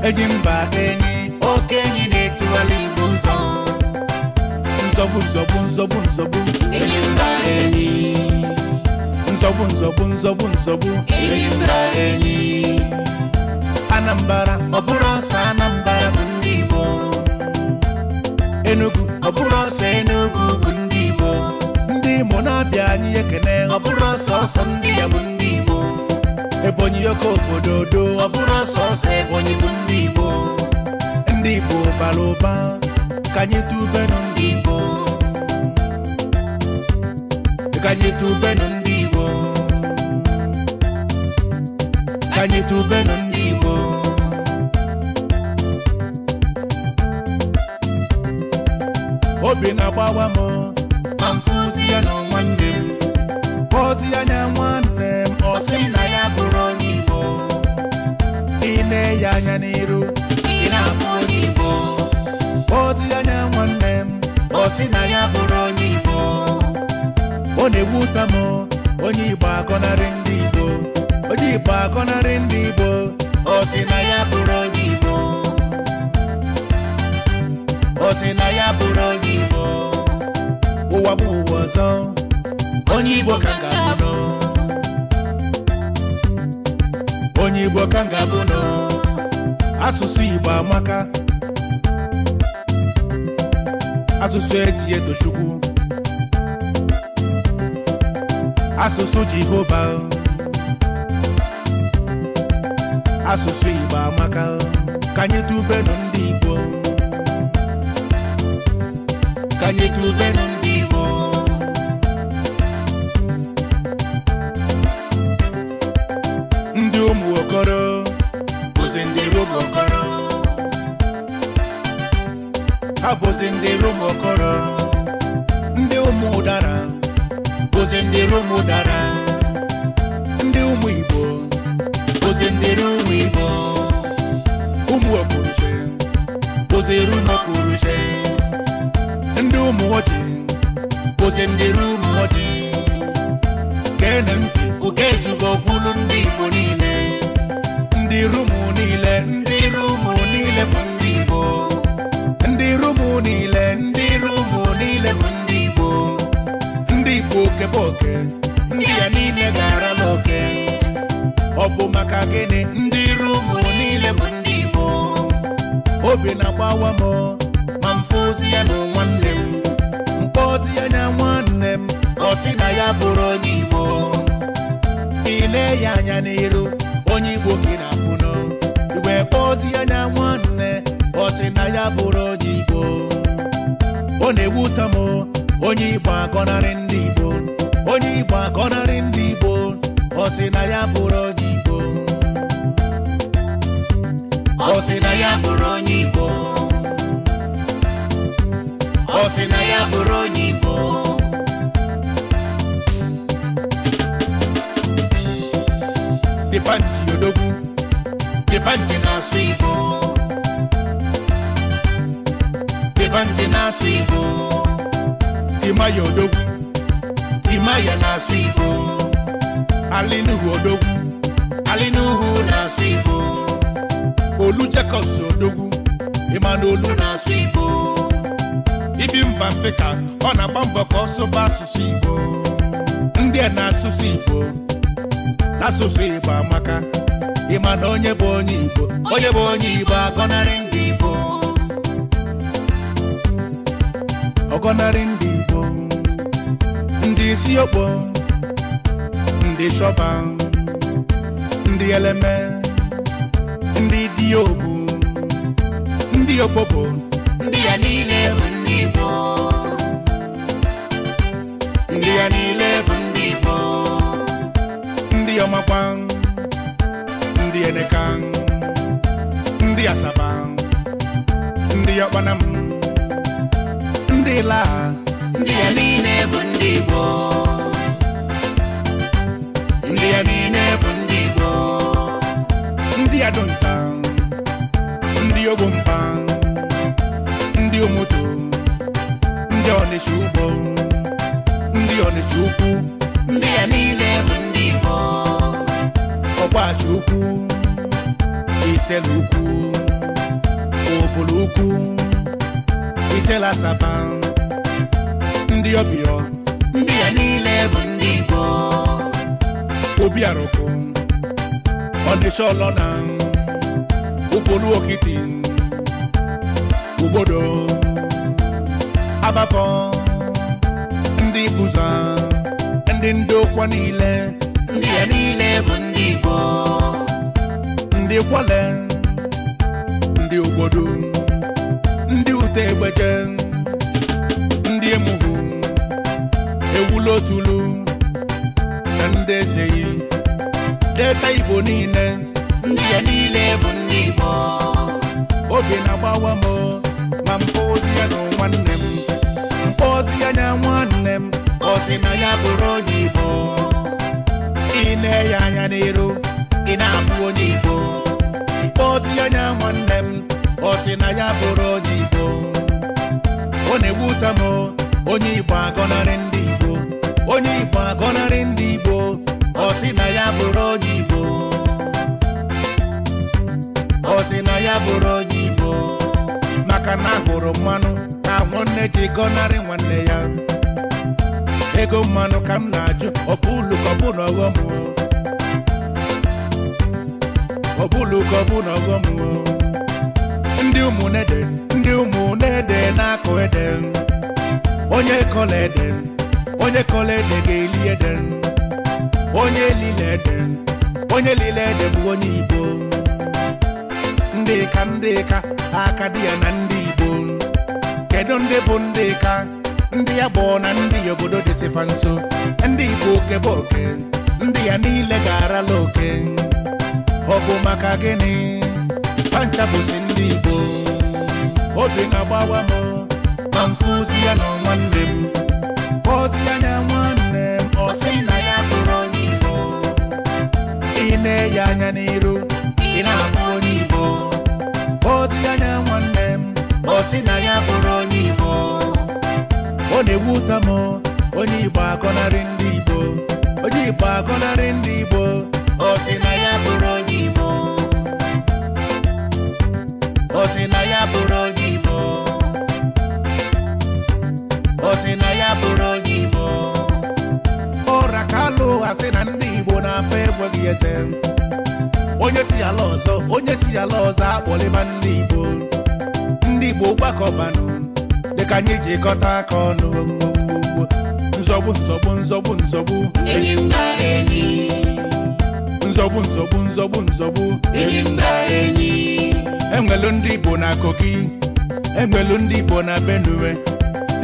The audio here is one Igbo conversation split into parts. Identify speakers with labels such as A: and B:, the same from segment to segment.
A: Enyi mba enyi,
B: Oke enyi na-etuwala Igbo nzọ.
A: Nzọgbu nzọgbu nzọgbu nzọgbu.
B: Enyi mba enyi.
A: Nzọgbu nzọgbu nzọgbu nzọgbu.
B: Enyi mba enyi.
A: Anambra,
B: Ọ bụrụ ọsọ Anambra bụ ndị Igbo.
A: Enugu,
B: Ọ bụrụ ọsọ Enugu bụ ndị Igbo.
A: Ndị Imo na-abịa, anyị ekene.
B: Ọ bụrụ ọsọ ọsọ ndị ya bụ ndị Igbo.
A: Ebonyi, oke obodo do.
B: Ọ bụrụ ọsọ ọsọ Ebonyi bụ ndị Igbo.
A: Ndị Igbo bara ụba, ka anyị tubenu.
B: Ndị Igbo.
A: Ka anyị tubenu.
B: Ndị Igbo.
A: Ka anyị tubenu.
B: Ndị Igbo.
A: Obi na-agbawa m
B: Ma mfụzi ya na nwanne m.
A: Kpọzi anya nwanne m.
B: Ọ
A: Ọ
B: sị
A: sị
B: m na ya bụrụ onye Igbo.
A: Ị na-eyi anya n'iru,
B: Ị na-afụ onye Igbo.
A: Kpọzi anya nwanne m.
B: Ọ sị na ya bụrụ onye Igbo.
A: Ọ na-ewute m, onye Igbo agọnarị ndị Igbo, onye Igbo agọnarị ndị Igbo.
B: Ọ sị na ya bụrụ onye Igbo. Ọ sị na ya bụrụ onye Igbo.
A: Ụwa bụ ụwa ọzọ.
B: Onye Igbo ka m ga-abụ.
A: Onye Igbo ka m ga-abụ.
B: Ga-abụ.
A: Asụsụ Igbo amaka, asụsụ eji eto Chukwu, asụsụ Jehova. Asụsụ Igbo amaka, ka anyị tubenu ndị Igbo.
B: Ka anyị tubenu ndị Igbo.
A: Ndị ụmụ okoro
B: bụzi ndị Rumuokoro.
A: Ha bụzi ndị Rumuokoro. Ndị ụmụ ụdara
B: bụzi ndị Rumụdara.
A: Ndị ụmụ Igbo
B: bụzi ndị Rumu Igbo.
A: Ụmụ Okwuruche
B: bụzi Rumokwuruche.
A: Ndị ụmụ Oji
B: bụzi ndị Rumuoji.
A: Geenụ ntị.
B: Uke ezugbo kwulu ndị Igbo niile.
A: Ndị Rumu niile,
B: ndị Rumu niile bụ ndị Igbo.
A: Ndị Rumu niile,
B: ndị Rumu niile bụ ndị Igbo.
A: Ndị Igbo okebe oke.
B: Ndị ya niile garala oke.
A: Ọ bụ maka gịnị?
B: Ndị Rumu niile bụ ndị Igbo.
A: Obi na-agbawa m
B: ma mfụzi ya na nwanne m.
A: Mkpọzi anya nwanne m.
B: Ọ sị na ya bụrụ onye Igbo.
A: Ị na-eyi anya n'iru, onye Igbo ka ị na-afụnụ iwe. Kpọzi anya nwanne, ọ sị na ya bụrụ onye Igbo. Ọ na-ewute m, onye Igbo agọnarị ndị Igbo, onye Igbo agọnarị ndị Igbo, ọ sị na ya bụrụ onye Igbo.
B: Ọ sị na ya bụrụ onye Igbo. Ọ sị na ya bụrụ onye Igbo.
A: Dịpanji odogwu.
B: Dịpanji na-asụ Igbo. Dịpanji na-asụ Igbo.
A: Timaya odogwu.
B: Timaya na-asụ Igbo.
A: Alinuhu odogwu.
B: Alinuhu na-asụ Igbo.
A: Olu Jacobs odogwu, ịma na Olu
B: na-asụ Igbo.
A: Ibi mba mfe ka ọ na-agba mbọ ka ọ sụba asụsụ Igbo. Ndị a na-asụsụ Igbo, n'asụsụ Igbo amaka. Ịma na onye bụ onye Igbo,
B: Onye bụ onye Igbo agọnarị ndị Igbo.
A: Ọgọnarị ndị Igbo, ndị isi okpo, ndị shọba, ndị eleme, ndị diobu, ndị okpobo.
B: Ndị ya niile bụ ndị Igbo. Ndị ya niile bụ ndị Igbo.
A: Ndị ọmakwa, ndị eneka, ndị Asaba, ndị ọkpanam, ndị laa.
B: Ndị ya niile bụ ndị Igbo. Ndị ya niile bụ ndị Igbo.
A: Ndị adụnta, ndị ogbompa, ndị omoto, ndị Ọnịcha ugbo, ndị Ọnịcha ukwu.
B: Ndị ya niile bụ ndị Igbo.
A: Ọgbachi ukwu, Iselu ukwu. Obolo Ukwu, Isela Asaba, ndị Ọbịọ.
B: Ndị ya niile bụ ndị Igbo.
A: Obi Arụkụ, Ọnịsha, Ọlọna, Ụkpolu, Okiti, Ugbodo, Abafọ, ndị Buza, ndị Ndokwa niile.
B: Ndị ya niile bụ ndị Igbo.
A: Ndị Kwale, ndị Ogbodo, ndị Ute Egbeje, ndị Emuhu, Ewulotulu na ndị Ezeyi, Delta Igbo niile.
B: Ndị ya niile bụ ndị Igbo.
A: Obi na-agbawa m ma mkpọzi ya na nwanne m, mkpọzi ya nya nwanne m,
B: Ọ sị na ya bụrụ onye Igbo.
A: Ị na-eya anya n'iru,
B: ị na-abụ onye Igbo.
A: Mkpọzi ya nya nwanne m, ọ sị na ya bụrụ onye Igbo. Ọ na-ewute m, onye Igbo agọnarị ndị Igbo, onye Igbo agọnarị ndị Igbo,
B: Ọ sị na ya bụrụ onye Igbo. Ọ sị na ya bụrụ onye Igbo.
A: Maka na ahụrụ mmanụ ka nwanne ji gọnarị nwanne ya. Ego mmanụ ka m na-ajụ, ọ bụ ulu ka ọ bụ na ọghọm o? Ọ bụ ulu ka ọ bụ na ọghọm o? Ndị ụmụnede, ndị ụmụnede na-akọ ede. Onye kọla ede, onye kọla ede ga-eli ede. Onye lile ede, onye lile ede bụ onye Igbo. Ndị ka ndị ka aka dị ya na ndị Igbo. Kedu ndị bụ ndị ka ndị ya bụ na ndị obodo dịsịfa nso? Ndị Igbo kebe oke, ndị ya niile ga-arala oke. Ọ bụ maka gịnị pancha bụzi ndị Igbo? Obi na-agbawa m ma mfụzi ya na nwanne m, kpọzi anya nwanne m, ọ
B: Ọ sị na ya bụrụ onye Igbo.
A: Ị na-eyi anya n'iru,
B: ị na-abụ onye Igbo.
A: Kpọzi anya nwanne m,
B: Ọ sị na ya bụrụ onye Igbo.
A: Ọ na-ewute m, onye Igbo agọnarị ndị Igbo, onye Igbo agọnarị ndị Igbo.
B: Ọ sị na ya bụrụ onye Igbo. Ọ sị na ya bụrụ onye Igbo. Ọ sị na ya bụrụ onye Igbo.
A: Ọra ka alụ asị na ndị Igbo na-afọ enweghị eze. Onye si ala ọzọ, onye si ala ọzọ akpọlịba ndị Igbo. Ndị Igbo gbakọbanụ dịka anyị jikọta aka ọnụ. Nzọgbu, nzọgbu, nzọgbu, nzọgbu.
B: Enyi mba enyi.
A: Nzọgbu, nzọgbu, nzọgbu, nzọgbu.
B: Enyi mba enyi.
A: Enwelu ndị Igbo na Kogi, enwelu ndị Igbo na Benue,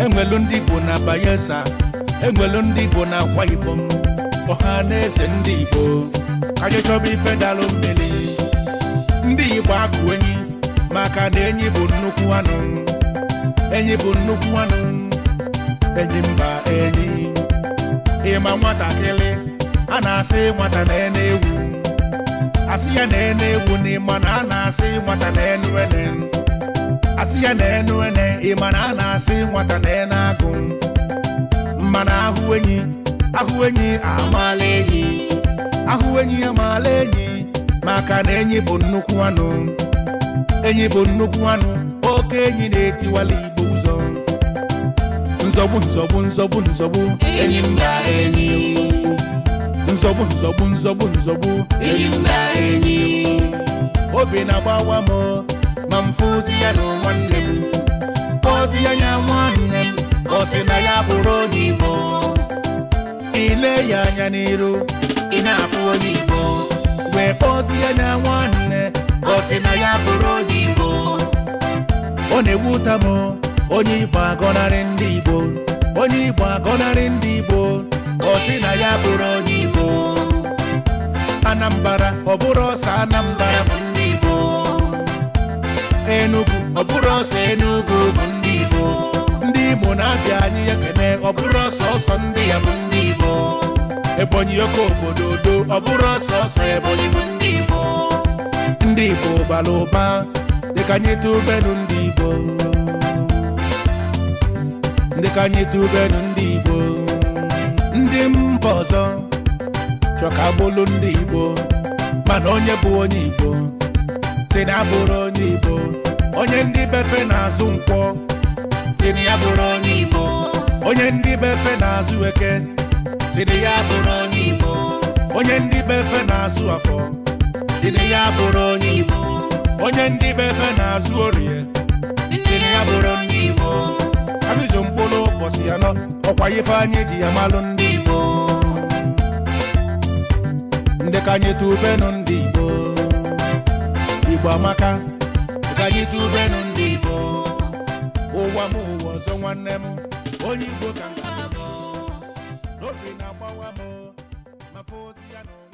A: enwelu ndị Igbo na Bayelsa, enwelu ndị Igbo na Akwa Ibom. Ọha na eze ndị Igbo, ka anyị chọba ife dalụ mmiri. Ndị Igbo akụ enyi, maka na enyi bụ nnukwu anụ. Enyi bụ nnukwu anụ. Enyi mba enyi. Ịma nwatakịrị a na-asị nwata na-ene ewu, asị ya na-ene ewu, na ịma na a na-asị nwata na-enu ene, asị ya na-enu ene, ịma na a na-asị nwata na-ene agụ. Mana ahụ enyi, ahụ enyi
B: Amala enyi.
A: Ahụ enyi amaala enyi, maka na enyi bụ nnukwu anụ. Enyi bụ nnukwu anụ. Oke enyi na-etiwala Igbo ụzọ. Nzọgbu, nzọgbu, nzọgbu, nzọgbu.
B: Enyi mba enyi.
A: Nzọgbu, nzọgbu, nzọgbu, nzọgbu.
B: Enyi mba enyi.
A: Obi na-agbawa m ma m fụzi ya na nwanne m, kpọzi ya nya nwanne m,
B: Ọ sị na ya bụrụ onye Igbo.
A: Ị na-eyi anya n'iru,
B: ị na-abụ onye Igbo.
A: Wee kpọzi ya nya nwanne,
B: Ọ sị na ya bụrụ onye Igbo.
A: Ọ na-ewute m, onye Igbo agọnarị ndị Igbo, onye Igbo agọnarị ndị Igbo,
B: Ọ sị na ya bụrụ onye Igbo.
A: Anambra, ọ bụrụ ọsọ Anambra
B: Ya bụ ndị Igbo.
A: Enugu, ọ bụrụ ọsọ
B: Enugu bụ ndị Igbo.
A: Ndị Imo na-abịa, anyị ekene, ọ bụrụ ọsọ ọsọ ndị
B: Ya bụ ndị Igbo.
A: Ebonyi, oke obodo do, ọ bụrụ ọsọ ọsọ Ebonyi.
B: Ebonyi bụ ndị Igbo.
A: Ndị Igbo bara ụba, dịka anyị tụbenu ndị Igbo, dịka anyị tụbenu ndị Igbo. Ndị mba ọzọ chọ ka bụlụ ndị Igbo, mana onye bụ onye Igbo si na abụrụ onye Igbo. Onye ndị befe na-azụ nkwọ
B: si na ya bụrụ onye Igbo.
A: Onye ndị befe na-azụ eke
B: si na ya bụrụ onye Igbo.
A: Onye ndị befe na-azụ afọ
B: si na ya bụrụ onye Igbo.
A: Onye ndị befe na-azụ orie
B: si na ya bụrụ onye Igbo.
A: Abịzụ mkpụrụ ụbọchị 4, ọkwa ife anyị ji ya malụ ndị
B: Igbo.
A: Ndị ka anyị tubenu ndị Igbo. Igbo amaka.
B: Ka anyị tubenu ndị Igbo.
A: Ụwa m ụwa ọzọ, nwanne m, onye Igbo ka m ga-abụ. N'obi na-agbawa m ma fụ ozi ya n'ụwa.